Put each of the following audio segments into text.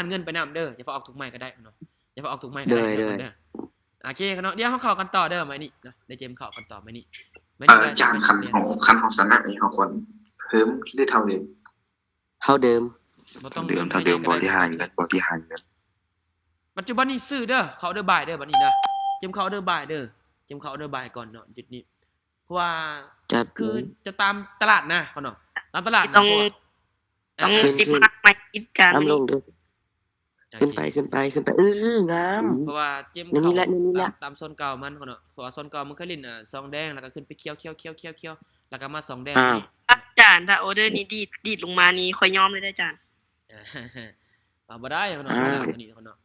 ຫັນເງິນໄປນຳເດີ ຢ່າຟ້າວອອກທຸກໄມ້ກໍໄດ້ເນາະ ຢ່າຟ້າວອອກທຸກໄມ້ກໍໄດ້ ໂດຍ ເນາະ ໂດຍ ເດີ ໂອເຄເນາະ ດຽວເຮົາເຂົ້າກັນຕໍ່ເດີໄມ້ນີ້ເນາະ ໄດ້ເກມເຂົ້າກັນຕໍ່ໄມ້ນີ້ ໄມ້ ເອີ ນີ້ກໍ ຈານ ໄມ້ ຄັນ ແດງ ເຮົາ ຄັນເຮົາຊະນະນີ້ ເຮົາຄວນເພີ່ມ ຫຼື ເທົ່າເດີມ? ເທົ່າເດີມ ບໍ່ຕ້ອງ ເດີມ ເທົ່າເດີມ ບໍ່ໄດ້ຫາເງິນ ບໍ່ໄດ້ຫາເງິນ. ປັດຈຸບັນນີ້ຊື້ເດີ ເຂົ້າເດີບາຍເດີ ບັດນີ້ນະ ເກມເຂົ້າເດີບາຍເດີ ເກມເຂົ້າເດີບາຍກ່ອນເນາະ ຈຸດນີ້ ເພາະວ່າ ຈັດ ຄືຈະຕາມຕະຫຼາດນະເນາະ ຕາມຕະຫຼາດນະ ຕ້ອງ ເພາະວ່າ ຕ້ອງສິບຫ້າໄມ້ຕິດກັນ ຕາມລົງເດີ ໂອ ຂຶ້ນໄປ ເຄ ແມ່ນ ຂຶ້ນໄປ ຂຶ້ນໄປ ເອີ ງາມ ເພາະວ່າເກມ ແມ່ນນີ້ແຫຼະ ເຂົ້າ ແມ່ນນີ້ແຫຼະ ຕາມ ຕາມໂຊນເກົ່າມັນເນາະ ເພາະວ່າໂຊນເກົ່າມັນເຄີຍຫຼິ້ນ ອາ ສອງແດງ ແລ້ວກໍຂຶ້ນໄປຂຽວໆໆໆ ແລ້ວກໍມາສອງແດງ ນີ້ ອາຈານ ຖ້າອໍເດີນີ້ດີດ ດີດລົງມານີ້ຂ້ອຍຍອມເລີຍເດີອາຈານ ເອົາ ບໍ່ໄດ້ເນາະ ອ້າວ ບໍ່ໄດ້ເນາະ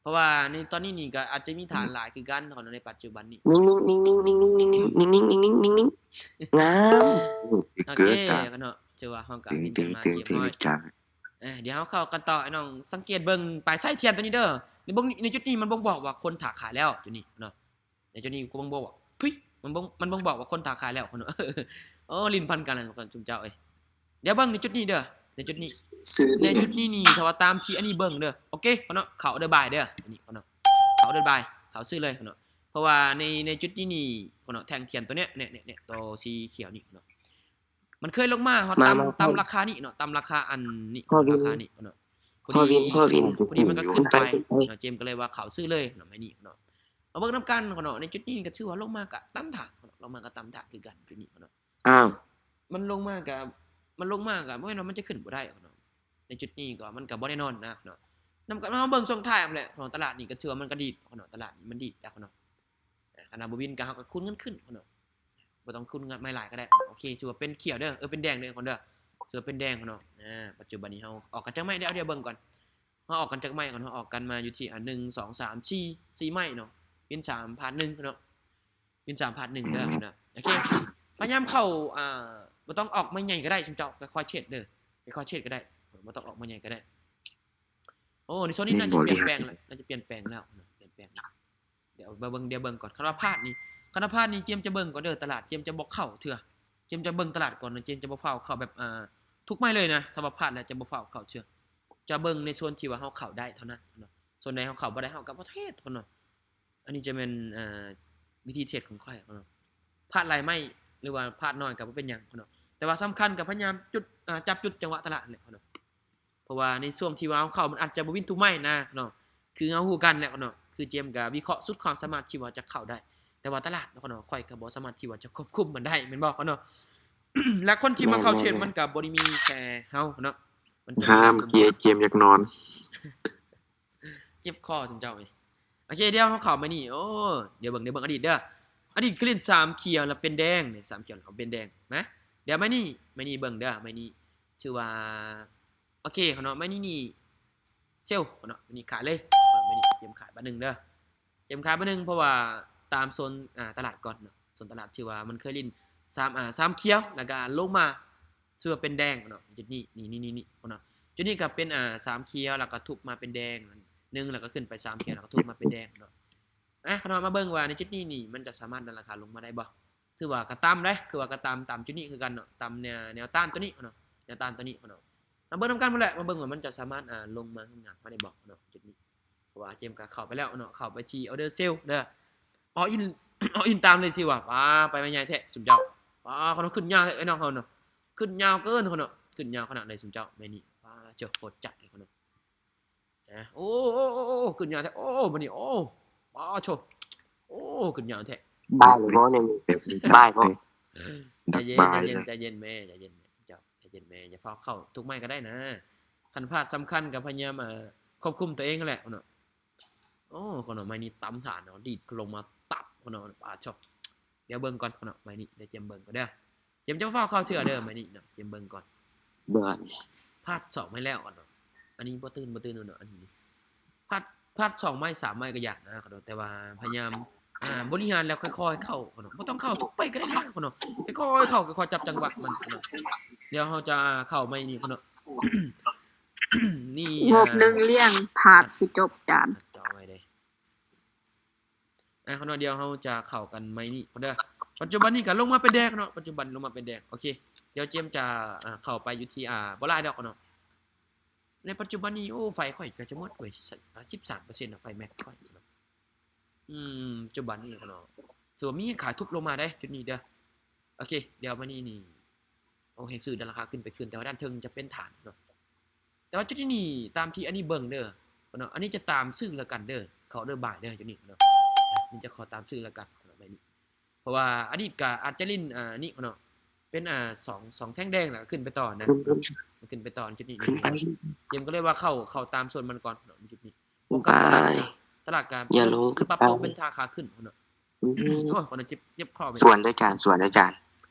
ເພ ພາະວ່າໃນຕອນນີ້ນີ້ກໍອາດຈະມີຖານຫຼາຍຄືກັນເນາະ ໃນປັດຈຸບັນນີ້ ງາມ ໂອເຄເນາະ ຖືວ່າເຮົາກໍເຫັນກັນມາຮຽບຮ້ອຍ. ເອີ ດຽວເຮົາເຂົ້າກັນຕໍ່ ໄອ້ນ້ອງສັງເກດເບິ່ງປາຍສາຍທຽນຕົວນີ້ເດີ ໃນເບິ່ງ ໃນຈຸດນີ້ມັນບົ່ງບອກວ່າຄົນຖ້າຂາຍແລ້ວ ຈຸດນີ້ເນາະ ໃນຈຸດນີ້ກໍບົ່ງບອກວ່າ ເຮີ້ຍ ມັນບົ່ງ ມັນບົ່ງບອກວ່າຄົນຖ້າຂາຍແລ້ວເນາະ. ໂອ້ ຫຼິ້ນພັນກັນແລ້ວເນາະ ຊຸມເຈົ້າເອີຍ. ດຽວເບິ່ງໃນຈຸດນີ້ເດີ ໃນຈຸດນີ້ ໃນຈຸດນີ້ນີ້ ຖ້າວ່າຕາມທີ່ອັນນີ້ເບິ່ງເດີ ໂອເຄເນາະ ເຂົ້າເດີບາຍເດີ ອັນນີ້ເນາະ ເຂົ້າເດີບາຍ ເຂົ້າຊື້ເລີຍເນາະ. ເພາະວ່າໃນ ໃນຈຸດນີ້ນີ້ເນາະ ແທ່ງທຽນຕົວເນີ້ຍ ເນຍ ເນຍ ໂຕສີຂຽວນີ້ເນາະ ມັນເຄີຍລົງມາຮອດຕາມ ຕາມລາຄານີ້ເນາະ ຕາມລາຄາອັນນີ້ ຕາມລາຄານີ້ເນາະ. ພໍດີ ພໍດີມັນກໍຂຶ້ນໄປເນາະ ເຈມກໍເລີຍວ່າເຂົ້າຊື້ເລີຍເນາະ ໄມ້ນີ້ເນາະ. ມາເບິ່ງນຳກັນເນາະ ໃນຈຸດນີ້ກໍຖືວ່າລົງມາກໍຕາມທາງເນາະ ລົງມາກໍຕາມທາງຄືກັນຈຸດນີ້ເນາະ. ອ້າວ ມັນລົງມາກໍ ມັນລົງມາກໍບໍ່ແມ່ນວ່າມັນຈະຂຶ້ນບໍ່ໄດ້ເນາະ ໃນຈຸດນີ້ກໍມັນກໍບໍ່ແນ່ນອນນະເນາະ. ນຳກັນເຮົາເບິ່ງຊ່ວງທ້າຍແຫຼະເນາະ ຕະຫຼາດນີ້ກໍຖືວ່າມັນກໍດີດເນາະ ຕະຫຼາດນີ້ມັນດີດແລ້ວເນາະ. ຄັນວ່າບໍ່ວິນກໍເຮົາກໍຄູນເງິນຂຶ້ນເນາະ ບໍ່ຕ້ອງຄູນເງິນໃໝ່ຫຼາຍກໍໄດ້. ໂອເຄ ຖືວ່າເປັນຂຽວເດີ ເອີ ເປັນແດງເດີເນາະ ຖືວ່າເປັນແດງເນາະ. ອາ ປັດຈຸບັນນີ້ເຮົາອອກກັນຈັກໄມ້ ດຽວ ດຽວເບິ່ງກ່ອນ ເຮົາອອກກັນຈັກໄມ້ກ່ອນ ເຮົາອອກກັນມາຢູ່ທີ່ ອາ ໜຶ່ງ ສອງ ສາມ ສີ່ ສີ່ໄມ້ເນາະ ວິນສາມພາດໜຶ່ງເນາະ ວິນສາມພາດໜຶ່ງເດີເນາະ. ໂອເຄ ພະຍາຍາມເຂົ້າ ອາ ບໍ່ຕ້ອງອອກໄມ້ໃຫຍ່ກໍໄດ້ ຊຸມເຈົ້າ ຄ່ອຍໆເທຣດເດີ ຄ່ອຍໆເທຣດກໍໄດ້ ບໍ່ຕ້ອງອອກໄມ້ໃຫຍ່ກໍໄດ້. ໂອ້ ໃນໂຊນນີ້ໜ້າຈະປ່ຽນແປງແລ້ວ ໜ້າຈະປ່ຽນແປງແລ້ວເນາະ ປ່ຽນແປງແລ້ວ. ດຽວເບິ່ງ ດຽວເບິ່ງກ່ອນ ຄັນວ່າພາດນີ້ ຄັນວ່າພາດນີ້ ເຈມຈະເບິ່ງກ່ອນເດີ ຕະຫຼາດ ເຈມຈະບໍ່ເຂົ້າເທື່ອ ເຈມຈະເບິ່ງຕະຫຼາດກ່ອນເນາະ ເຈມຈະບໍ່ຟ້າວເຂົ້າແບບ ອາ ທຸກໄມ້ເລີຍນະ. ຖ້າວ່າພາດແລ້ວຈະບໍ່ຟ້າວເຂົ້າເທື່ອ ຈະເບິ່ງໃນໂຊນທີ່ວ່າເຮົາເຂົ້າໄດ້ເທົ່ານັ້ນເນາະ ໂຊນໃດເຮົາເຂົ້າບໍ່ໄດ້ ເຮົາກໍບໍ່ເທຣດເນາະ. ອັນນີ້ຈະແມ່ນ ອາ ວິທີເທຣດຂອງຂ້ອຍເນາະ ພາດຫຼາຍໄມ້ ຫຼືວ່າພາດໜ້ອຍກໍບໍ່ເປັນຫຍັງເນາະ ແຕ່ວ່າສຳຄັນກໍພະຍາຍາມຈຸດ ອາ ຈັບຈຸດຈັງຫວະຕະຫຼາດນັ້ນແຫຼະເນາະ. ເພາະວ່າໃນຊ່ວງທີ່ວ່າເຮົາເຂົ້າ ມັນອາດຈະບໍ່ວິນທຸກໄມ້ນະເນາະ ຄືເຮົາຮູ້ກັນແຫຼະເນາະ ຄືເຈມກໍວິເຄາະສຸດຄວາມສາມາດທີ່ວ່າຈະເຂົ້າໄດ້ ແຕ່ວ່າຕະຫຼາດເນາະ ຂ້ອຍກໍບໍ່ສາມາດທີ່ວ່າຈະຄວບຄຸມມັນໄດ້ ແມ່ນບໍ່ເນາະ. ແລະຄົນທີ່ມາເຂົ້າເທຣດ ມັນກໍບໍ່ໄດ້ມີແຕ່ເຮົາເນາະ ມັນຈະມີ ຫ້າມເກຍ ເຈມຢາກນອນ ເຈັບຄໍຊຸມເຈົ້າເອີຍ. ໂອເຄ ດຽວເຮົາເຂົ້າໄມ້ນີ້ ໂອ້ ດຽວເບິ່ງ ດຽວເບິ່ງອະດີດເດີ ອະດີດຄືຫຼິ້ນສາມຂຽວແລ້ວເປັນແດງ ນີ້ສາມຂຽວແລ້ວເປັນແດງນະ. ດຽວໄມ້ນີ້ ໄມ້ນີ້ເບິ່ງເດີ ໄມ້ນີ້ຖືວ່າ ໂອເຄເນາະ ໄມ້ນີ້ນີ້ເຊວເນາະ ໄມ້ນີ້ຂາຍເລີຍ ໄມ້ນີ້ເຈມຂາຍບາດໜຶ່ງເດີ ເຈມຂາຍບາດໜຶ່ງ ເພາະວ່າຕາມໂຊນ ອາ ຕະຫຼາດກ່ອນເນາະ ໂຊນຕະຫຼາດທີ່ວ່າມັນເຄີຍຫຼິ້ນສາມ ອາ ສາມຂຽວ ແລ້ວກໍລົງມາ ຖືວ່າເປັນແດງເນາະ ຈຸດນີ້ ນີ້ໆໆເນາະ ຈຸດນີ້ກໍເປັນ ອາ ສາມຂຽວ ແລ້ວກໍທຸບມາເປັນແດງໜຶ່ງ ແລ້ວກໍຂຶ້ນໄປສາມຂຽວ ແລ້ວກໍທຸບມາເປັນແດງເນາະ. ອາ ຄັນວ່າມາເບິ່ງວ່າໃນຈຸດນີ້ນີ້ ມັນຈະສາມາດດັນລາຄາລົງມາໄດ້ບໍ່? ຖືວ່າກໍຕ່ຳເດ້ ຄືວ່າກໍຕ່ຳ ຕ່ຳຈຸດນີ້ຄືກັນເນາະ ຕ່ຳແນວ ແນວຕ້ານຕົວນີ້ເນາະ ແນວຕ້ານຕົວນີ້ເນາະ. ມາເບິ່ງນຳກັນພຸ້ນແຫຼະ ມາເບິ່ງວ່າມັນຈະສາມາດ ອາ ລົງມາງາມໆມາໄດ້ບໍ່ເນາະ ຈຸດນີ້ ເພາະວ່າເຈມກໍເຂົ້າໄປແລ້ວເນາະ ເຂົ້າໄປທີ່ອໍເດີເຊວເດີ ອໍອິນ ອໍອິນຕາມເລີຍຊິວ່າ ປາ ໄປມາໃຫຍ່ແທ້ຊຸມເຈົ້າ ປາ ເຂົາເນາະ ຂຶ້ນຍາວແທ້ເນາະ ເຂົາເນາະ ຂຶ້ນຍາວເກີນ ເຂົາເນາະ ຂຶ້ນຍາວຂະໜາດໃດຊຸມເຈົ້າ ແມ່ນີ້ ປາ ເຈົ້າ ໂຄດຈັດເລີຍ ເຂົາເນາະ. ໂອ້ ໂອ້ ໂອ້ ໂອ້ ຂຶ້ນຍາວແທ້ ໂອ້ ມື້ນີ້ ໂອ້ ປາໂທ້ ໂອ້ ຂຶ້ນຍາວແທ້ ບາຍບໍ່ນີ້ ບາຍບໍ່? ໃຈເຢັນ ໃຈເຢັນ ໃຈເຢັນແມ່ ໃຈເຢັນເຈົ້າ ໃຈເຢັນແມ່ ຢ່າຟ້າວເຂົ້າທຸກໄມ້ກໍໄດ້ນະ ຄັນພາດສຳຄັນກໍພະຍາຍາມ ອາ ຄວບຄຸມຕົວເອງຫັ້ນແຫຼະເນາະ. ໂອ້ ຂະໜົມໄມ້ນີ້ຕຳຖານເນາະ ດີດລົງມາຕັບເນາະ ປາໂທ້. ດຽວເບິ່ງກ່ອນເນາະ ໄມ້ນີ້ ດຽວເຈມເບິ່ງກ່ອນເດີ ເຈມຈະບໍ່ຟ້າວເຂົ້າເທື່ອເດີ ໄມ້ນີ້ເນາະ ເຈມເບິ່ງກ່ອນ ບາດ ພາດສອງໄມ້ແລ້ວເນາະ ອັນນີ້ບໍ່ຕື່ນ ບໍ່ຕື່ນເນາະ ອັນນີ້ ພາດ ພາດສອງໄມ້ສາມໄມ້ກໍຢ່ານະ ແຕ່ວ່າພະຍາຍາມ ອາ ບໍລິຫານແລ້ວຄ່ອຍໆເຂົ້າເນາະ ບໍ່ຕ້ອງເຂົ້າທຸກໄມ້ກໍໄດ້ເນາະ ຄ່ອຍໆເຂົ້າ ຄ່ອຍໆຈັບຈັງຫວະມັນເນາະ. ດຽວເຮົາຈະເຂົ້າໄມ້ນີ້ເນາະ ນີ້ ງົບໜຶ່ງລ້ຽງ ພາດຊິຈົບຈານ ຈະເອົາໄວ້ເດ້. ອ່າ ເນາະ ດຽວເຮົາຈະເຂົ້າກັນໄມ້ນີ້ກ່ອນເດີ ປັດຈຸບັນນີ້ກໍລົງມາເປັນແດງເນາະ ປັດຈຸບັນລົງມາເປັນແດງ ໂອເຄ ດຽວເຈມຈະ ອ່າ ເຂົ້າໄປຢູ່ທີ່ ອ່າ ບໍ່ຫຼາຍດອກເນາະ ໃນປັດຈຸບັນນີ້ ໂອ້ ໄຟຂ້ອຍກໍຈະໝົດເວີຍ ສິບສາມເປີເຊັນ ໄຟແມັກຂ້ອຍເນາະ ອືມ ປັດຈຸບັນນີ້ເນາະ ຖືວ່າມີຂາຍທຸບລົງມາເດ້ ຈຸດນີ້ເດີ ໂອເຄ ດຽວມານີ້ນີ້ ໂອ້ ເຫັນຊື່ດັນລາຄາຂຶ້ນໄປຂຶ້ນ ແຕ່ວ່າດ້ານເທິງຈະເປັນຖານເນາະ ແຕ່ວ່າຈຸດນີ້ນີ້ ຕາມທີ່ອັນນີ້ເບິ່ງເດີເນາະ ອັນນີ້ຈະຕາມຊື້ລະກັນເດີ ຂໍເດີບາຍເດີ ຈຸດນີ້ເນາະ ນີ້ຈະຂໍຕາມຊື້ລະກັນເນາະ ໃບນີ້ ເພາະວ່າອະດີດກະອາດຈະຫຼິ້ນ ອ່າ ນີ້ເນາະ ເປັນ ອ່າ ສອງ ສອງແທ່ງແດງ ແລ້ວກໍຂຶ້ນໄປຕໍ່ນະ ມັນຂຶ້ນໄປຕໍ່ຈຸດນີ້ ຂຶ້ນໄປ ເຈມກໍເລີຍວ່າເຂົ້າ ເຂົ້າຕາມສ່ວນມັນກ່ອນເນາະ ຈຸດນີ້ ປ້ອງກັນຕະຫຼາດ ຕະຫຼາດການ ຢ່າລົງ ປັບຕົວເປັນທ່າຂາຂຶ້ນເນາະ ອືມ ໂອ້ຍ ຄົນເຈັບ ເຈັບຄໍ ສວນເດີຈານ ສວນເດີຈານ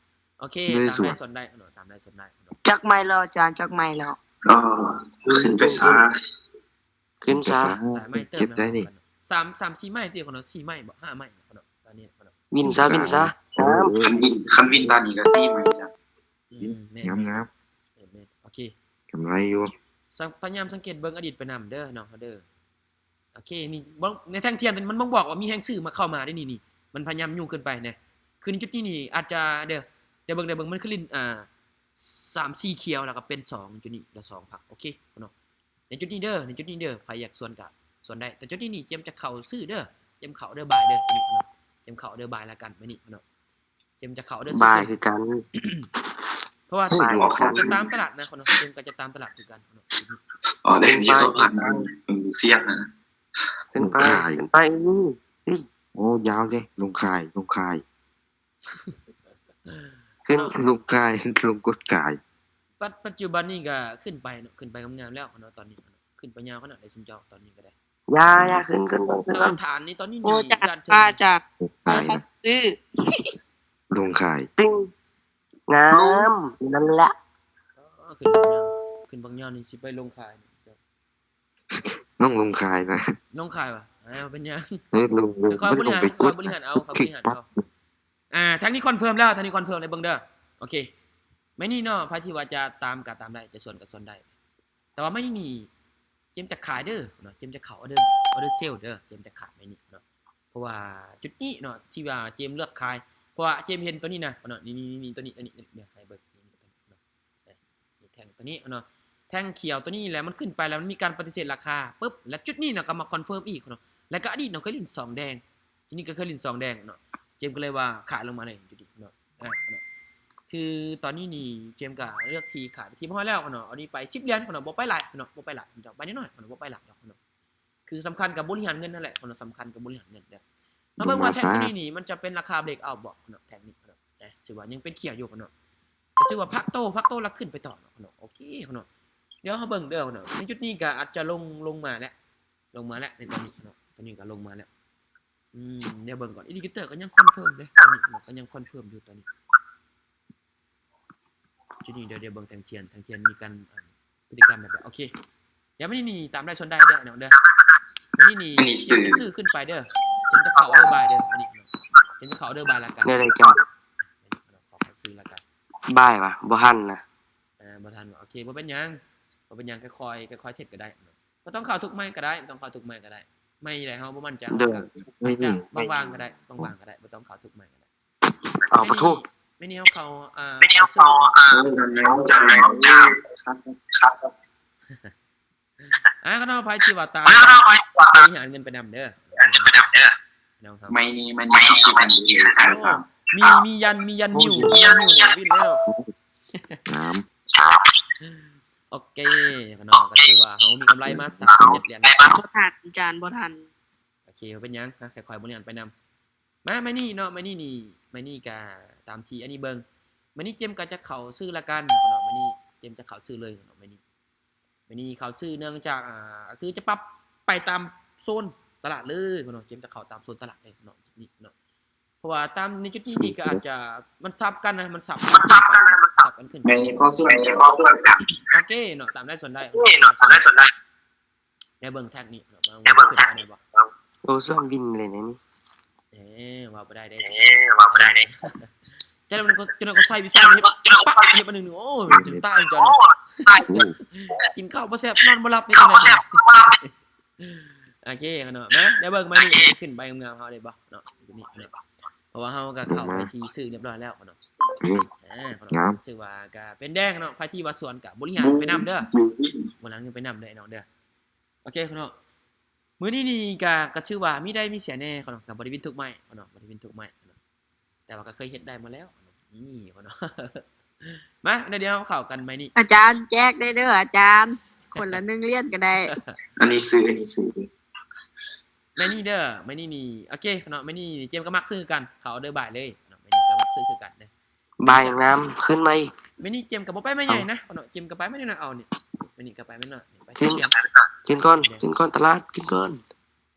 ໂອເຄ ຕາມໄດ້ສວນໄດ້ເນາະ ຕາມໄດ້ສວນໄດ້ເນາະ ຈັກໄມ້ແລ້ວອາຈານ ຈັກໄມ້ແລ້ວ ອໍ ຂຶ້ນໄປຊາ ຂຶ້ນຊະ ຫຼາຍໄມ້ເຕີບ ເຈັບໄດ້ນີ້ ສາມ ສາມສີ່ໄມ້ຕິ ຂະນ້ອຍ ສີ່ໄມ້ບໍ່ ຫ້າໄມ້ຂະນ້ອຍ ຕອນນີ້ຂະນ້ອຍ ວິນຊະ ວິນຊະ ງາມ ຄັນວິນ ຄັນວິນຕານີ້ກໍສີ່ໄມ້ຈ້ະ ອືມ ແມ່ນ ງາມໆ ແມ່ນໆ ໂອເຄ ກຳໄລຢູ່ ສັງ ພະຍາຍາມສັງເກດເບິ່ງອະດີດໄປນຳເດີນ້ອງເຮົາເດີ ໂອເຄ ນີ້ ໃນແທ່ງທຽນມັນບົ່ງບອກວ່າມີແຮງຊື້ມາ ເຂົ້າມາເດ້ນີ້ ນີ້ ມັນພະຍາຍາມຍູ້ຂຶ້ນໄປນະ ຄືໃນຈຸດນີ້ນີ້ອາດຈະ ເດີ ດຽວເບິ່ງ ດຽວເບິ່ງ ມັນຄືຫຼິ້ນ ອ່າ ສາມສີ່ຂຽວ ແລ້ວກໍເປັນສອງ ຈຸດນີ້ລະສອງພັກ ໂອເຄເນາະ ໃນຈຸດນີ້ເດີ ໃນຈຸດນີ້ເດີ ໃຜຢາກສວນກໍສວນໄດ້ ແຕ່ຈຸດນີ້ນີ້ ເຈມຈະເຂົ້າຊື້ເດີ ເຈມເຂົ້າເດີ ບາຍເດີ ເຈມເຂົ້າເດີ ບາຍລະກັນ ມື້ນີ້ເນາະ ເຈມຈະເຂົ້າເດີ ບາຍຄືກັນ ເພາະວ່າ ເອີຍ ຈະຕາມຕະຫຼາດນະ ເນາະ ເຈມກໍຈະຕາມຕະຫຼາດຄືກັນເນາະ ອໍ ໄດ້ຍິນເຂົາຜ່ານ ເອີ ສຽງນະ ຂຶ້ນໄປ ຂຶ້ນໄປ ໂອ້ ຍາວເດ້ ລົງຂາຍ ລົງຂາຍ ຂຶ້ນ ເນາະ ລົງຂາຍ ລົງກົດຂາຍ ປັດ ປັດຈຸບັນນີ້ກໍຂຶ້ນໄປເນາະ ຂຶ້ນໄປງາມໆແລ້ວເນາະ ຕອນນີ້ເນາະ ຂຶ້ນໄປຍາວຂະໜາດໃດຊຸມເຈົ້າ ຕອນນີ້ກໍໄດ້ ຢ່າ ຢ່າ ຂຶ້ນ ຂຶ້ນ ຂຶ້ນ ແຕ່ວ່າຖານນີ້ຕອນນີ້ ໂອ້ ນີ້ ຈາກ ດ້ານເທິງ ຈາກ ລົງຂາຍ ເອີ ເຂົາຊື້ ລົງຂາຍ ຕຶງ ງາມ ນັ້ນແຫຼະ ອໍ ຂຶ້ນບັກຍອດ ຂຶ້ນບັກຍອດນີ້ຊິໄປລົງຂາຍ ນ້ອງລົງຂາຍນະ ລົງຂາຍຫວາ ເອີ ເປັນຫຍັງ ເອີ ລົງ ລົງ ຄ່ອຍບໍລິຫານ ຄ່ອຍບໍລິຫານເອົາ ຄ່ອຍບໍລິຫານເອົາ ອ່າ ທາງນີ້ຄອນເຟີມແລ້ວ ທາງນີ້ຄອນເຟີມ ໄດ້ເບິ່ງເດີ ໂອເຄ ໄມ້ນີ້ເນາະ ໃຜທີ່ວ່າຈະຕາມກໍຕາມໄດ້ ຈະສວນກໍສວນໄດ້ ແຕ່ວ່າໄມ້ນີ້ນີ້ ເຈມຈະຂາຍເດີເນາະ ເຈມຈະເຂົ້າອໍເດີ ອໍເດີເຊລເດີ ເຈມຈະຂາຍໄມ້ນີ້ເນາະ ເພາະວ່າຈຸດນີ້ເນາະ ທີ່ວ່າເຈມເລືອກຂາຍ ເພາະວ່າເຈມເຫັນຕົວນີ້ນະເນາະ ນີ້ໆ ຕົວນີ້ ຕົວນີ້ ຕົວນີ້ ດຽວໃຫ້ເບິ່ງ ນີ້ ຕົວນີ້ເນາະ ນີ້ແທ່ງຕົວນີ້ເນາະ ແທ່ງຂຽວຕົວນີ້ແຫຼະ ມັນຂຶ້ນໄປແລ້ວ ມັນມີການປະຕິເສດລາຄາປຶບ ແລ້ວຈຸດນີ້ເນາະ ກໍມາຄອນເຟີມອີກເນາະ ແລ້ວກໍອະດີດເນາະ ເຄີຍຫຼິ້ນສອງແດງ ທີນີ້ກໍເຄີຍຫຼິ້ນສອງແດງເນາະ ເຈມກໍເລີຍວ່າຂາຍລົງມາເລີຍຈຸດນີ້ເນາະ ອ່າ ເນາະ ຄືຕອນນີ້ນີ້ ເຈມກໍເລືອກທີ່ຂາຍໄປທີ່ຮຽບຮ້ອຍແລ້ວເນາະ ເອົານີ້ໄປສິບຫຼຽນເນາະ ບໍ່ໄປຫຼາຍເນາະ ບໍ່ໄປຫຼາຍເນາະ ໄປໜ້ອຍໆເນາະ ບໍ່ໄປຫຼາຍດອກເນາະ ຄືສຳຄັນກັບບໍລິຫານເງິນຫັ້ນແຫຼະເນາະ ສຳຄັນກັບບໍລິຫານເງິນເດີ ມາເບິ່ງວ່າແທ່ງນີ້ນີ້ ມັນຈະເປັນລາຄາເບຣກເອົາບໍ່ເນາະ ແທ່ງນີ້ເນາະ ເອີ ຖືວ່າຍັງເປັນຂຽວຢູ່ເນາະ ກໍຖືວ່າພັກໂຕ ພັກໂຕ ແລ້ວຂຶ້ນໄປຕໍ່ເນາະ ໂອເຄເນາະ ດຽວເຮົາເບິ່ງເດີເນາະ ໃນຈຸດນີ້ກໍອາດຈະລົງ ລົງມາແຫຼະ ລົງມາແລ້ວໃນຕອນນີ້ເນາະ ຕອນນີ້ກໍລົງມາແລ້ວ ອືມ ດຽວເບິ່ງກ່ອນ ອິນດິເຄເຕີກໍຍັງຄອນເຟີມເດ້ ຕອນນີ້ເນາະ ກໍຍັງຄອນເຟີມຢູ່ຕອນນີ້ ຈຸດນີ້ ດຽວ ດຽວເບິ່ງແທ່ງທຽນ ແທ່ງທຽນມີການ ອ່າ ພຶດຕິກຳແບບໃດ ໂອເຄ ດຽວມື້ນີ້ນີ້ຕາມໄດ້ສ່ວນໄດ້ເດີນ້ອງເດີ ມື້ນີ້ນີ້ ເຈມຈະຊື້ຂຶ້ນໄປເດີ ເຈມຈະເຂົ້າເດີບາຍເດີ ມື້ນີ້ເນາະ ເຈມຈະເຂົ້າເດີບາຍລະກັນ ແນວໃດເຈົ້າ ຂໍເຂົ້າຊື້ລະກັນ ບາຍຫວາ ບໍ່ທັນນະ ເອີ ບໍ່ທັນຫວາ ໂອເຄ ບໍ່ເປັນຫຍັງ ບໍ່ເປັນຫຍັງ ຄ່ອຍໆ ຄ່ອຍໆເທຣດກໍໄດ້ເນາະ ບໍ່ຕ້ອງເຂົ້າທຸກໄມ້ກໍໄດ້ ບໍ່ຕ້ອງເຂົ້າທຸກໄມ້ກໍໄດ້ ໄມ້ໃດເຮົາບໍ່ໝັ້ນໃຈ ເຮົາກໍ ເອີ ອາດຈະບາງໆກໍໄດ້ ບາງໆກໍໄດ້ ບໍ່ຕ້ອງເຂົ້າທຸກໄມ້ກໍໄດ້ ເອົາປະໂທ ແມ່ນແນວເຂົາ ອ່າ ເຂົ້າຊື້ ເອີ ນັ້ນແຫຼະ ເຈົ້າ ອ່າ ຂະນ້ອຍ ໃຜທີ່ວ່າຕາມ ບໍລິຫານເງິນໄປນຳເດີ ນ້ອງເຮົາ ໄມ້ນີ້ ໄມ້ນີ້ ໂອ້ ມີ ມີຢັນ ມີຢັນນິວ ມີຍັນນິວນີ້ ວິນແລ້ວ ງາມ ໂອເຄ ຂະນ້ອຍ ກໍຖືວ່າເຮົາມີກຳໄລມາສາມສິບເຈັດຫຼຽນ ບໍ່ທັນ ອາຈານ ບໍ່ທັນ ໂອເຄ ບໍ່ເປັນຫຍັງ ຄ່ອຍໆບໍລິຫານໄປນຳ ມາ ໄມ້ນີ້ເນາະ ໄມ້ນີ້ນີ້ ໄມ້ນີ້ກະຕາມທີ່ອັນນີ້ເບິ່ງ ໄມ້ນີ້ເຈມກະຈະເຂົ້າຊື້ລະກັນເນາະ ໄມ້ນີ້ເຈມຈະເຂົ້າຊື້ເລີຍເນາະ ໄມ້ນີ້ ໄມ້ນີ້ເຂົ້າຊື້ເນື່ອງຈາກ ອ່າ ຄືຈະປັບໄປຕາມໂຊນຕະຫຼາດເລີຍເນາະ ເຈມຈະເຂົ້າຕາມໂຊນຕະຫຼາດເລີຍເນາະ ຈຸດນີ້ເນາະ ເພາະວ່າຕາມໃນຈຸດນີ້ນີ້ກະອາດຈະ ມັນສັບກັນນະ ມັນສັບກັນ ມັນສັບກັນຂຶ້ນ ແມ່ນ ໂອເຄເນາະ ຕາມໄດ້ສ່ວນໄດ້ ໂອເຄເນາະ ຕາມໄດ້ສ່ວນໄດ້ ດຽວເບິ່ງແທັກນີ້ເນາະ ວ່າມັນຂຶ້ນໄປໄດ້ບໍ່ ໂອ້ ສ່ວນວິນເລີຍນະນີ້ ເອີ ເວົ້າບໍ່ໄດ້ເດ້ ເອີ ເວົ້າບໍ່ໄດ້ເດ້ ຈັ່ງນັ້ນກໍ ຈັ່ງນັ້ນກໍໃສ່ວິຊາເຮັດ ປັກ ເຮັດອັນໜຶ່ງ ໂອ້ຍ ຈົນຕາຍ ເຈົ້າເນາະ ໂອ້ຍ ກິນເຂົ້າບໍ່ແຊບ ນອນບໍ່ຫຼັບ ເຮັດຈັ່ງໃດ ໂອເຄເນາະ ມາ ດຽວເບິ່ງໄມ້ນີ້ ໂອເຄ ຂຶ້ນໄປງາມໆ ເຮົາໄດ້ບໍ່ເນາະ ນີ້ເນາະ ເພາະວ່າເຮົາກໍເຂົ້າໄປທີ່ຊື້ຮຽບຮ້ອຍແລ້ວເນາະ ອືມ ອ່າ ງາມ ຖືວ່າກໍເປັນແດງເນາະ ໃຜທີ່ວ່າສວນກໍບໍລິຫານໄປນຳເດີ ອືມ ບໍລິຫານໄປນຳເດີ ໄອ້ນ້ອງເດີ ໂອເຄເນາະ ມື້ນີ້ນີ້ກະ ກະຖືວ່າມີໄດ້ມີເສຍແດ່ເນາະ ກະບໍ່ໄດ້ວິນທຸກໄມ້ເນາະ ບໍ່ໄດ້ວິນທຸກໄມ້ເນາະ ແຕ່ວ່າກະເຄີຍເຮັດໄດ້ມາແລ້ວເນາະ ນີ້ເນາະ ມາ ດຽວເຮົາເຂົ້າກັນໄມ້ນີ້ ອາຈານແຈກໄດ້ເດີອາຈານ ຄົນລະໜຶ່ງຫຼຽນກະໄດ້ ອັນນີ້ຊື້ ອັນນີ້ຊື້ ໄມ້ນີ້ເດີ ໄມ້ນີ້ນີ້ ໂອເຄເນາະ ໄມ້ນີ້ນີ້ ເຈມກະມັກຊື້ຄືກັນ ເຂົ້າເດີບາຍເລີຍເນາະ ໄມ້ນີ້ກະມັກຊື້ຄືກັນເດີ ບາຍງາມ ຂຶ້ນມາອີກ ມື້ນີ້ເຈມກະບໍ່ໄປໄມ້ໃຫຍ່ນະເນາະ ເຈມກະໄປໄມ້ນ້ອຍໆ ເອົານີ້ ມື້ນີ້ກະໄປໄມ້ນ້ອຍ ໄປ ກິນ ກິນກ່ອນ ກິນກ່ອນຕະຫຼາດ ກິນກ່ອນ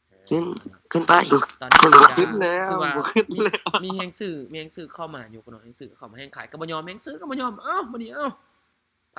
ເອີ ຂຶ້ນ ຂຶ້ນໄປ ຕອນນີ້ກະ ບໍ່ຂຶ້ນແລ້ວ ຄືວ່າ ບໍ່ຂຶ້ນແລ້ວ ມີ ມີແຮງຊື້ ມີແຮງຊື້ເຂົ້າມາຢູ່ເນາະ ແຮງຊື້ເຂົ້າມາ ແຮງຂາຍກະບໍ່ຍອມ ແຮງຊື້ກະບໍ່ຍອມ ເອົ້າ ມື້ນີ້ ເອົ້າ ໃຜ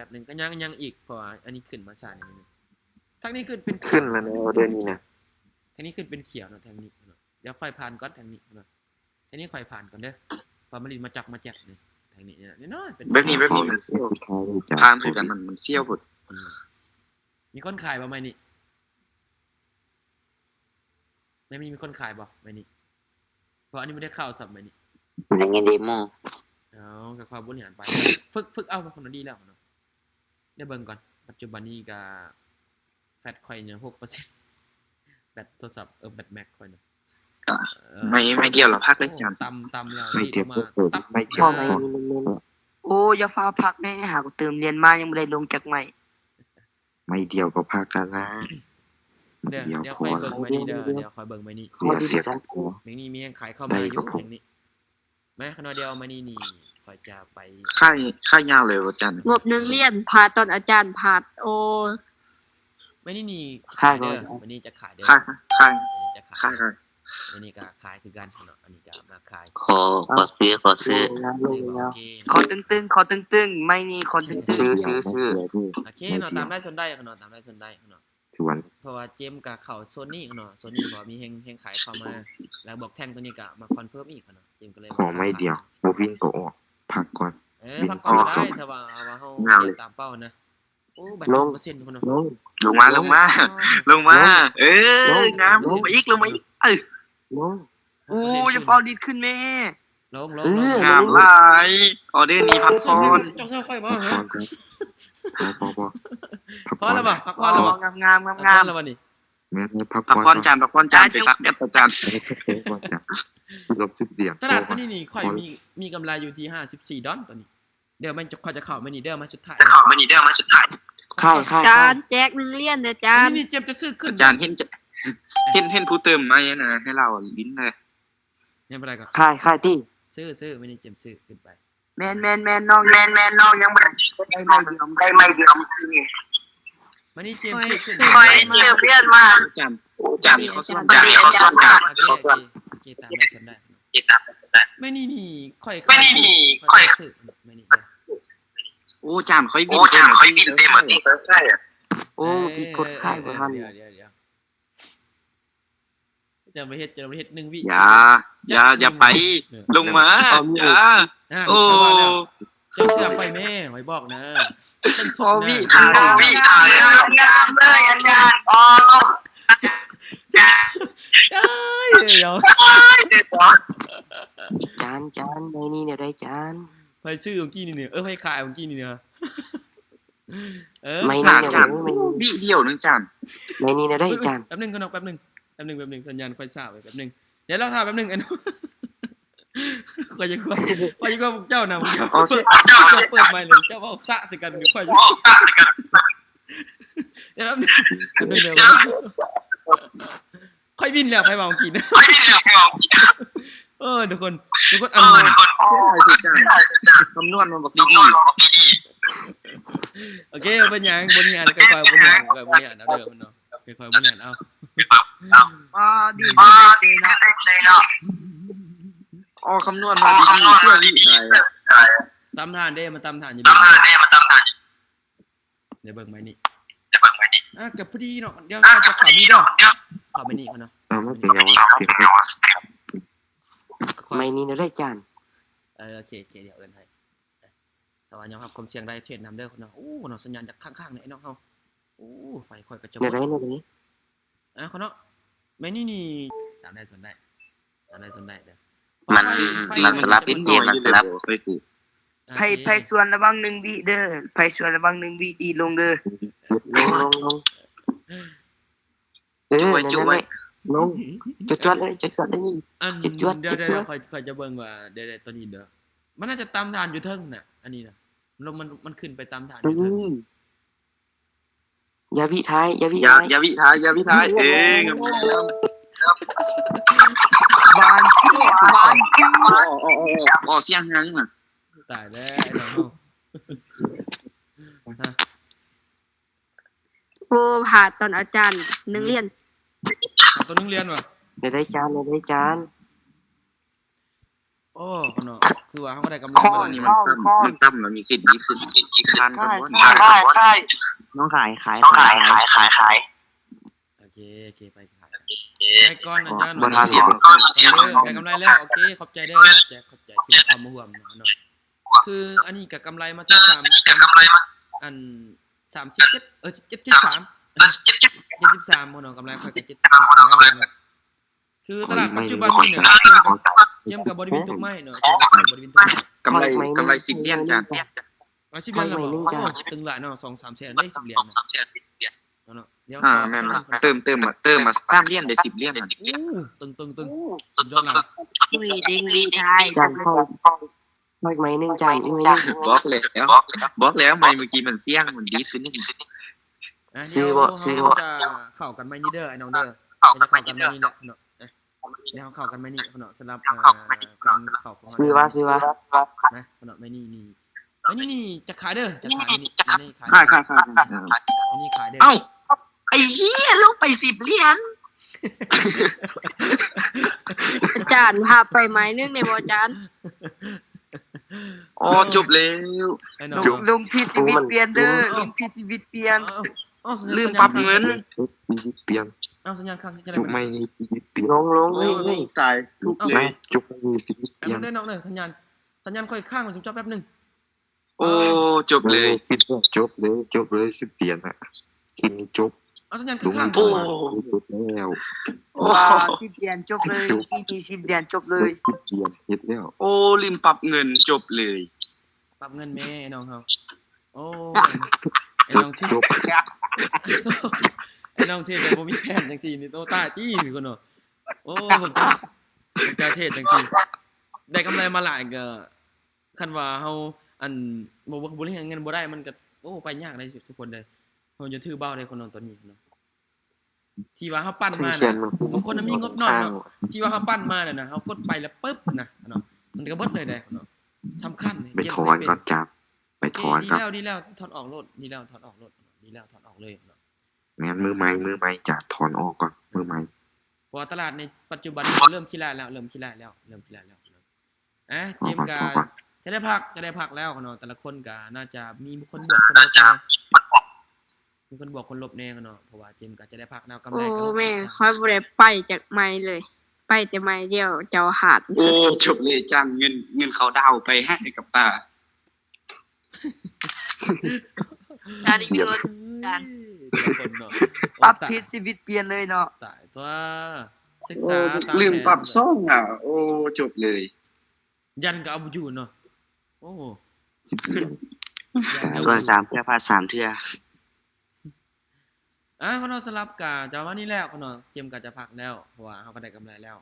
ບບໜຶ່ງ ກໍຍັງ ຍັງອີກ ເພາະວ່າອັນນີ້ຂຶ້ນມາຊ້າໜ້ອຍໜຶ່ງ. ທາງນີ້ຂຶ້ນເປັນ ຂຶ້ນແລ້ວແນວເດ້ນີ້ນະ ທາງນີ້ຂຶ້ນເປັນຂຽວເນາະ ທາງນີ້ເນາະ. ດຽວຂ້ອຍຜ່ານກ່ອນ ທາງນີ້ເນາະ ທາງນີ້ຂ້ອຍຜ່ານກ່ອນເດີ້ ເພາະມາຫຼິ້ນມາຈັກມາແຈັກນີ້. ທາງນີ້ເນາະ ນ້ອຍໆ ເປັນ ແບບນີ້ ແບບນີ້ມັນສ່ຽວ ຜ່ານຄືກັນ ມັນ ມັນສ່ຽວໂພດ. ອືມ ມີຄົນຂາຍບໍ່ໄມ້ນີ້? ແມ່ນມີ ມີຄົນຂາຍບໍ່ໄມ້ນີ້? ເພາະອັນນີ້ບໍ່ໄດ້ເຂົ້າຊ້ຳໄມ້ນີ້ ໄມ້ນີ້ເດໂມ. ເອົາ ກໍຂ້ອຍບໍ່ເຫັນໄປ ຝຶກ ຝຶກເອົາ ມັນຄົນລະດີແລ້ວເນາະ. ດຽວເບິ່ງກ່ອນ. ປັດຈຸບັນນີ້ກະແຟດຂ້ອຍຍັງຫົກເປີເຊັນ ແບັດໂທລະສັບ ເອີ ແບັດແມັກຂ້ອຍນະ ກະ ເອີ ໄມ້ ໄມ້ດຽວລະພັກເລີຍຈານ. ໂອ້ ຕ່ຳ ຕ່ຳແລ້ວ ໄມ້ດຽວ ມາ ຕັບ ໄມ້ດຽວ ເອີ ໂອ້ ຢ່າຟ້າວພັກແມ້ ຫາກະເຕີມຫຼຽນມາຍັງບໍ່ໄດ້ລົງຈັກໄມ້. ໄມ້ດຽວກໍພັກຫັ້ນນະ. ດຽວ ດຽວຂ້ອຍເບິ່ງໄມ້ນີ້ເດີ ດຽວຂ້ອຍເບິ່ງໄມ້ນີ້. ເສຍ ເສຍ ແມ່ງນີ້ມີແຮງຂາຍເຂົ້າມາຢູ່ແຮງນີ້. ມາ ຂ້ານ້ອຍດຽວມານີ້ນີ້ ຂ້ອຍຈະໄປ ຂາຍ ຂາຍຍາວເລີຍວ່າຈັນ. ງົບໜຶ່ງຫຼຽນ ພາດຕອນອາຈານພາດ. ໂອ້ ມານີ້ນີ້ ຂາຍເດີ ມານີ້ຈະຂາຍເດີ ຂາຍ ຂາຍ ຂາຍ ມານີ້ຈະຂາຍ ຂາຍ ຂາຍ ມານີ້ກະຂາຍຄືກັນເນາະ. ອັນນີ້ກະມາຂາຍ ຂໍ ຂໍຊື້ ຂໍຊື້ ຊື້ບໍ່? ໂອເຄ ຂໍຕຶງໆ ຂໍຕຶງໆ ໄມ້ນີ້ຂໍຕຶງໆ ຊື້ ຊື້ ຊື້. ໂອເຄເນາະ ຕາມໄດ້ຊົນໄດ້ເນາະ ຕາມໄດ້ຊົນໄດ້ເນາະ. ເພາະວ່າເຈມກະເຂົ້າໂຊນນີ້ເນາະ ໂຊນນີ້ເພາະວ່າມີແຮງ ແຮງຂາຍເຂົ້າມາ ແລ້ວບອກແທ່ງໂຕນີ້ກະມາຄອນເຟີມອີກເນາະ. ເຈມກະເລີຍ ຂໍໄມ້ດຽວ ບໍ່ວິນກໍອອກ ພັກກ່ອນ. ເອີ ພັກກ່ອນກະໄດ້ ຖ້າວ່າ ວ່າເຮົາເຮັດຕາມເປົ້ານະ. ໂອ້ ບັດເປີເຊັນພຸ້ນເນາະ. ລົງມາ ລົງມາ ລົງມາ. ເອີ ງາມ ລົງມາອີກ ລົງມາອີກ. ເອີ ໂອ້ ຢ່າຟ້າວດີດຂຶ້ນແມ້. ລົງ ລົງ ເອີ ງາມຫຼາຍ. ອໍເດີນີ້ພັກຜ່ອນ ເຈົ້າຊ່ວຍຂ້ອຍບໍ່? ພໍ ພໍ ພໍ ພັກຜ່ອນແລ້ວບໍ່? ພັກຜ່ອນແລ້ວບໍ່? ງາມໆ ງາມໆ ພັກຜ່ອນແລ້ວບໍ່ນີ້? ແມ່ນ ພັກຜ່ອນ ພັກຜ່ອນຈານ ພັກຜ່ອນຈານ. ໄປຊັກແອັບ ອາຈານ. ຕະຫຼາດໂຕນີ້ນີ້ຂ້ອຍມີ ມີກຳໄລຢູ່ທີ່ຫ້າສິບສີ່ດອນໂຕນີ້. ດຽວມັນຈະ ຂ້ອຍຈະເຂົ້າມານີ້ເດີ ມາສຸດທ້າຍ ເຂົ້າມານີ້ເດີ ມາສຸດທ້າຍ. ຂາຍ ຂາຍ ຈານ ຂາຍ ແຈກໜຶ່ງຫຼຽນເດີຈານ. ນີ້ເຈມຈະຊື້ຂຶ້ນ ອາຈານ ເຫັນ ເຫັນ ເຫັນຜູ້ເຕີມໃໝ່ຫັ້ນນະ ໃຫ້ລາວຫຼິ້ນເດີ. ຍັງບໍ່ໄດ້ກໍຂາຍ ຂາຍຕິ. ຊື້ ຊື້ ມື້ນີ້ເຈມຊື້ຂຶ້ນໄປ. ແມ່ນໆໆ ນ້ອງ ແມ່ນໆ ນ້ອງ ຍັງບໍ່ໄດ້ ໄດ້ໄມ້ດຽວ ໄດ້ໄມ້ດຽວ. ມື້ນີ້ເຈມຊື້ຂຶ້ນ ຂ້ອຍເຕີມຫຼຽນມາ. ໂອ້ ຈານ ໂອ້ ຈານ ຂໍສ່ວນ ຈານ ຂໍສ່ວນ ຈານ ໂອເຄ ໂອເຄ ໂອເຄ ຕາມໄດ້ ສ່ວນໄດ້. ມື້ນີ້ນີ້ຂ້ອຍ ມື້ນີ້ນີ້ຂ້ອຍຊື້ມື້ນີ້ເດີ. ໂອ້ ຈານ ຂ້ອຍວິນ ໂອ້ ຈານ ຂ້ອຍວິນເຕັມ ໂອ້ ທີ່ກົດຂາຍບໍ່ທັນ. ດຽວ ດຽວ ດຽວ ຈະມາເຮັດ ຈະມາເຮັດໜຶ່ງວິ. ຢ່າ ຢ່າ ຢ່າໄປ ລົງມາ. ຢ່າ ໂອ້ ເຈົ້າເຊື່ອຂ້ອຍແມ້ ຂ້ອຍບອກນະ. ໂອ້ ວິ ງາມເລີຍອາຈານ. ອໍ ຈານ ຈານ ໄມ້ນີ້ແນວໃດຈານ? ໃຜຊື້ມື້ກີ້ນີ້? ເອີ ໃຜຂາຍມື້ກີ້ນີ້? ເອີ ໄມ້ນີ້ ຈານ ວິດຽວໜຶ່ງຈານ. ໄມ້ນີ້ແນວໃດຈານ? ແປັບໜຶ່ງກ່ອນເນາະ ແປັບໜຶ່ງ ແປັບໜຶ່ງ ແປັບໜຶ່ງ ສັນຍານຂ້ອຍຊ້າໄວ້ແປັບໜຶ່ງ. ດຽວລໍຖ້າແປັບໜຶ່ງ. ຂ້ອຍຢາກ ຂ້ອຍຢາກເວົ້າພວກເຈົ້ານະ ພວກເຈົ້າ ເຈົ້າເປີດໄມແລ້ວເຈົ້າເວົ້າສະໃສ່ກັນ ຂ້ອຍເວົ້າສະໃສ່ກັນ. ດຽວແປັບໜຶ່ງ ແປັບໜຶ່ງເດີ. ຂ້ອຍວິນແລ້ວ ໃຜເວົ້າກິນ ຂ້ອຍວິນແລ້ວ ໃຜເວົ້າກິນ. ເອີ ທຸກຄົນ ທຸກຄົນ ອັນ ຄຳນວນມາບັກດີໆ. ໂອເຄ ບໍ່ເປັນຫຍັງ ບໍລິຫານ ຄ່ອຍໆ ບໍລິຫານ ຄ່ອຍໆ ບໍລິຫານເອົາເດີ ເພິ່ນເນາະ ຄ່ອຍໆ ບໍລິຫານເອົາ. ອໍ ດີ ດີເນາະ. ອໍ ຄຳນວນມາດີໆ ຕຳຖ່ານເດ້ ມາຕຳຖ່ານຢູ່. ດຽວເບິ່ງໄມ້ນີ້ ດຽວເບິ່ງໄມ້ນີ້ ອ່າ ກໍພໍດີເນາະ. ດຽວຂ້ອຍຈະເຂົ້າໄມ້ນີ້ເດີ ເຂົ້າໄມ້ນີ້ກ່ອນເນາະ. ເອີ ມັນເປັນຫຍັງວະ ໄມ້ນີ້ນະໄດ້ຈານ. ເອີ ໂອເຄ ໂອເຄ ດຽວເອີ້ນໃຫ້. ແຕ່ວ່າຍອມຮັບຄວາມສ່ຽງໄດ້ ເທຣດນຳເດີເນາະ. ໂອ້ ເນາະ ສັນຍານຈະຄ້າງໆ ເນາະ ໄອ້ນ້ອງເຮົາ. ໂອ້ ໄຟຂ້ອຍກໍຈະໝົດ ແນວໃດ ແນວໃດ. ອ່າ ເນາະ ໄມ້ນີ້ນີ້ ຕາມໄດ້ສ່ວນໄດ້ ຕາມໄດ້ສ່ວນໄດ້ເດີ. ມັນ ມັນສະຫຼັບ ເອີ ມັນສະຫຼັບ. ໃຜ ໃຜສວນລະວັງໜຶ່ງວິເດີ ໃຜສວນລະວັງໜຶ່ງວິດີລົງເດີ. ລົງ ລົງ ລົງ. ເອີ ຈວດ ຈວດ ລົງ ຈວດ ຈວດເລີຍ ຈວດ ຈວດເລີຍ. ອັນ ຈວດ ຈວດ ດຽວ ດຽວ ຂ້ອຍ ຂ້ອຍຈະເບິ່ງວ່າ ດຽວ ດຽວ ຕອນນີ້ເດີ ມັນໜ້າຈະຕາມຖານຢູ່ເທິງນະ. ອັນນີ້ນະ ມັນ ມັນຂຶ້ນໄປຕາມຖານຢູ່ເທິງ. ຢ່າວິທ້າຍ ຢ່າວິທ້າຍ ຢ່າວິທ້າຍ ຢ່າວິທ້າຍ. ເອີ ງາມໆ. ບານ ບານ ອໍ ສຽງຫຍັງນະ? ຕາຍແລ້ວ ໄອ້ນ້ອງເຮົາ. ໂອ້ ພາດຕອນອາຈານໜຶ່ງຫຼຽນ ພາດຕອນໜຶ່ງຫຼຽນຫວາ? ໄດ້ ໄດ້ຈານ ໄດ້ຈານ. ໂອ້ ເນາະ ຄືວ່າເຮົາກໍໄດ້ກຳໄລມາຫຼາຍ. ມັນຕ່ຳ ມັນຕ່ຳ ມັນມີສິດ ມີສິດ ມີສິດ ມີສິດ. ນ້ອງຂາຍ ຂາຍ ຂາຍ ຂາຍ ຂາຍ. ໂອເຄ ໂອເຄ ໄປຂາຍ ໄປກ່ອນອາຈານ. ບໍ່ທັນ ໄດ້ກຳໄລແລ້ວ. ໂອເຄ ຂອບໃຈເດີ ຂອບໃຈ ຂອບໃຈທີ່ເຂົ້າມາຮ່ວມເນາະ. ຄືອັນນີ້ກໍກຳໄລມາທີ່ສາມ ສາມ ອັນ ສາມສິບເຈັດ ເອີ ເຈັດສິບສາມ ເຈັດສິບສາມເນາະ. ກຳໄລຂ້ອຍກໍເຈັດສິບສາມແລ້ວເນາະ. ຄືຕະຫຼາດປັດຈຸບັນນີ້ເນາະ ເຈມກໍບໍ່ໄດ້ວິນທຸກໄມ້ເນາະ ເຈມກໍບໍ່ໄດ້ວິນທຸກໄມ້. ກຳໄລ ກຳໄລສິບຫຼຽນຈານ. ຮ້ອຍສິບຫຼຽນແລ້ວບໍ່? ໂອ້ ຕຶງຫຼາຍເນາະ ສອງສາມແສນເດ້ ສິບຫຼຽນນະເນາະ. ດຽວ ອ່າ ແມ່ນ ເຕີມ ເຕີມ ເຕີມມາສາມຫຼຽນໄດ້ສິບຫຼຽນ. ໂອ້ ຕຶງໆໆ ສຸດຍອດຫຼາຍ. ອຸ້ຍ ເດ້ງດີໄດ້ ຈັກໄມ້ໜຶ່ງຈານ ອີກໄມ້ໜຶ່ງ. ບອກແລ້ວ ບອກແລ້ວ ໄມ້ມື້ກີ້ມັນສຽງ ມັນດີດຂຶ້ນນີ້. ອ່າ ຊື້ບໍ່ ຊື້ບໍ່? ດຽວເຮົາຈະເຂົ້າກັນໄມ້ນີ້ເດີ ໄອ້ນ້ອງເດີ ດຽວເຮົາຈະເຂົ້າກັນໄມ້ນີ້ແຫຼະເນາະ. ດຽວເຮົາເຂົ້າກັນໄມ້ນີ້ເນາະ ສຳລັບ ອ່າ ການເຂົ້າຂອງເຮົາ ຊື້ວ່າ ຊື້ວ່າ ນະເນາະ. ໄມ້ນີ້ນີ້ ໄມ້ນີ້ນີ້ ຈັກຂາຍເດີ ຈັກຂາຍໄມ້ນີ້ ໄມ້ນີ້ຂາຍ ຂາຍ ຂາຍ ຂາຍ ໄມ້ນີ້ຂາຍເດີ. ເອົ້າ ໄອ້ເຫຍ ລົງໄປສິບຫຼຽນ. ອາຈານ ພາໄປໄມ້ໜຶ່ງແດ່ບໍ່ອາຈານ? ອໍ ຈົບແລ້ວ. ໄອ້ນ້ອງ ລົງ ລົງທີ່ຊີວິດປ່ຽນເດີ ລົງທີ່ຊີວິດປ່ຽນ. ເອົ້າ ເອົ້າ ລືມປັບເງິນ ຊີວິດປ່ຽນ. ເອົ້າ ສັນຍານຄ້າງ ຈັງໃດບັດນີ້? ໄມ້ນີ້ຊີວິດປ່ຽນ. ລົງ ລົງ ເອີ ນີ້ ນີ້ ຕາຍ ທຸກເລີຍ. ຈົບໄມ້ນີ້ຊີວິດປ່ຽນ. ແປັບໜຶ່ງເດີນ້ອງເດີ ສັນຍານ ສັນຍານຂ້ອຍຄ້າງ ມັນຊິເຈົ້າແປັບໜຶ່ງ. ໂອ້ ຈົບເລີຍ ໂອ້ ຄິດວ່າຈົບເລີຍ ຈົບເລີຍ ສິບຫຼຽນນະ ຄິດນີ້ຈົບ. ເອົາ ສັນຍານຄືຄ້າງ ໂອ້ ຈົບແລ້ວ. ວ້າວ ສິບຫຼຽນຈົບເລີຍ ເມື່ອກີ້ນີ້ສິບຫຼຽນຈົບເລີຍ ສິບຫຼຽນເຮັດແລ້ວ. ໂອ້ ລືມປັບເງິນ ຈົບເລີຍ. ປັບເງິນແມ້ ໄອ້ນ້ອງເຮົາ. ໂອ້ ໄອ້ນ້ອງເທດ ຈົບ ໄອ້ນ້ອງເທດແບບບໍ່ມີແຜນຈັ່ງຊີ້ນີ້ ໂອ້ ຕາຍຕິ ຄົນເນາະ. ໂອ້ ຜົມຈະ ຜົມຈະເທດຈັ່ງຊີ້ ໄດ້ກຳໄລມາຫຼາຍກໍ ຄັນວ່າເຮົາ ອັນ ບໍ່ ບໍ່ ບໍລິຫານເງິນບໍ່ໄດ້ ມັນກໍ ໂອ້ ໄປຍາກເດ້ທຸກຄົນເດ້. ເຮົາຢ່າຖືເບົາເດ້ຄົນເນາະ ຕອນນີ້ເນາະ ທີ່ວ່າເຮົາປັ່ນມານະ ບາງຄົນນະມີງົບໜ້ອຍເນາະ ທີ່ວ່າເຮົາປັ່ນມານັ້ນນະ ເຮົາກົດໄປແລ້ວປຶບນະເນາະ ມັນກໍເບິດເລີຍເດ້ເນາະ. ສຳຄັນ ໄປຖອນກ່ອນ ຈັບ ໄປຖອນ ເອີ ດີແລ້ວ ດີແລ້ວ ຖອນອອກໂລດ ດີແລ້ວ ຖອນອອກໂລດ ດີແລ້ວ ຖອນອອກເລີຍເນາະ. ແມ່ນ ມືໃໝ່ ມືໃໝ່ ຈັບ ຖອນອອກກ່ອນ ມືໃໝ່. ເພາະວ່າຕະຫຼາດໃນປັດຈຸບັນນີ້ກໍເລີ່ມຂີ້ລ້າຍແລ້ວ ເລີ່ມຂີ້ລ້າຍແລ້ວ ເລີ່ມຂີ້ລ້າຍແລ້ວເນາະ. ອ່າ ເຈມກະຈະໄດ້ພັກ ຈະໄດ້ພັກແລ້ວເນາະ ແຕ່ລະຄົນກະໜ້າຈະມີຄົນບວກຄົນລົບແດ່ ມີຄົນບວກຄົນລົບແດ່ເນາະ ເພາະວ່າເຈມກະຈະໄດ້ພັກແລ້ວ ກຳໄລກໍ ໂອ້ ແມ່ນ ຂ້ອຍບໍ່ໄດ້ໄປຈັກໄມ້ເລີຍ ໄປແຕ່ໄມ້ດຽວ ເຈົ້າຫາດ. ໂອ້ ຈົບເລີຍ ຈ້າງເງິນ ເງິນເຂົ້າດາວໄປໃຫ້ກັບຕາ. ດາວນີ້ມີຄົນ ດາວ ແຕ່ລະຄົນເນາະ ປັບຜິດຊີວິດປ່ຽນເລີຍເນາະ. ຕາຍຕົວະ ສຶກສາ ໂອ້ ລືມປັບສອງອະ ໂອ້ ຈົບເລີຍ. ຢັນກໍເອົາບໍ່ຢູ່ເນາະ. ໂອ້ ຢ້ານກໍ ສ່ວນສາມເທື່ອ ພາດສາມເທື່ອ. ອ່າ ຂະນ້ອຍ ສຳລັບກະຈະປະມານນີ້ແລ້ວຂະນ້ອຍ ເຈມກະຈະພັກແລ້ວ ເພາະວ່າເຮົາກໍໄດ້ກຳໄລແລ້ວ.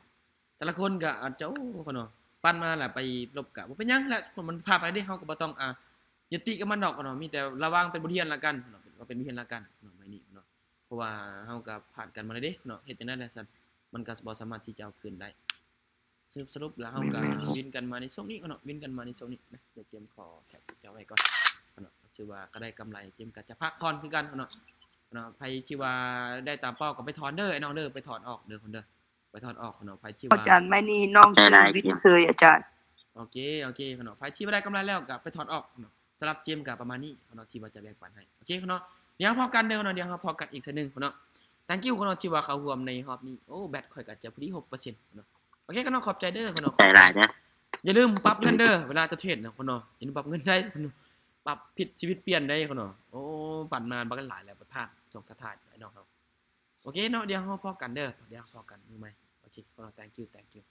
ແຕ່ລະຄົນກໍອາດຈະ ໂອ້ ຂະນ້ອຍ ປັ່ນມາແລ້ວໄປລົບກະບໍ່ເປັນຫຍັງແຫຼະ ມັນຜ່ານໄປເດ້ ເຮົາກໍບໍ່ຕ້ອງ ອ່າ ຍຶດຕິກັບມັນດອກຂະນ້ອຍ ມີແຕ່ລະວັງເປັນບົດຮຽນລະກັນຂະນ້ອຍ ເປັນ ວ່າເປັນບົດຮຽນລະກັນຂະນ້ອຍ ໄມ້ນີ້ຂະນ້ອຍ. ເພາະວ່າເຮົາກໍຜ່ານກັນມາແລ້ວເດ້ເນາະ ເຮັດຈັ່ງໃດລະຊັ້ນ ມັນກໍບໍ່ສາມາດທີ່ຈະເອົາຄືນໄດ້. ສະຫຼຸບ ສະຫຼຸບແລ້ວເຮົາກໍ ແມ່ນໆ ວິນກັນມາໃນຊ່ວງນີ້ເນາະ ວິນກັນມາໃນຊ່ວງນີ້ນະ ດຽວເຈມຂໍແຄປເຈົ້າໄວ້ກ່ອນເນາະ. ຖືວ່າກໍໄດ້ກຳໄລ ເຈມກໍຈະພັກຜ່ອນຄືກັນເນາະ ເນາະ. ໃຜທີ່ວ່າໄດ້ຕາມເປົ້າກໍໄປຖອນເດີ ໄອ້ນ້ອງເດີ ໄປຖອນອອກເດີຄົນເດີ ໄປຖອນອອກເນາະ. ໃຜທີ່ວ່າ ອາຈານ ໄມ້ນີ້ນ້ອງເຊີນວິດເຊີຍອາຈານ. ໂອເຄ ໂອເຄເນາະ ໃຜທີ່ວ່າໄດ້ກຳໄລແລ້ວກໍໄປຖອນອອກເນາະ. ສຳລັບເຈມກໍປະມານນີ້ເນາະ ທີ່ວ່າຈະແບ່ງປັນໃຫ້. ໂອເຄເນາະ ດຽວເຮົາພໍ້ກັນເດີເນາະ ດຽວເຮົາພໍ້ກັນອີກເທື່ອໜຶ່ງເນາະ. Thank you ເນາະ ທີ່ວ່າເຂົ້າຮ່ວມໃນຮອບນີ້. ໂອ້ ແບັດຂ້ອຍກໍຈະພໍດີຫົກເປີເຊັນເນາະ. ໂອເຄເນາະ ຂອບໃຈເດີເນາະ ຂອບໃຈຫຼາຍເດີ. ຢ່າລືມປັບເງິນເດີ ເວລາຈະເທຣດເນາະ ເນາະ ຢ່າລືມປັບເງິນໄດ້ເນາະ. ປັບຜິດຊີວິດປ່ຽນໄດ້ເນາະ. ໂອ້ ປັ່ນມາບັກຫຼາຍແລ້ວ ໄປພາດສອງກະທາດ ໄອ້ນ້ອງເຮົາ. ໂອເຄເນາະ ດຽວເຮົາພໍ້ກັນເດີ ດຽວເຮົາພໍ້ກັນມື້ໃໝ່. ໂອເຄເນາະ thank you thank you.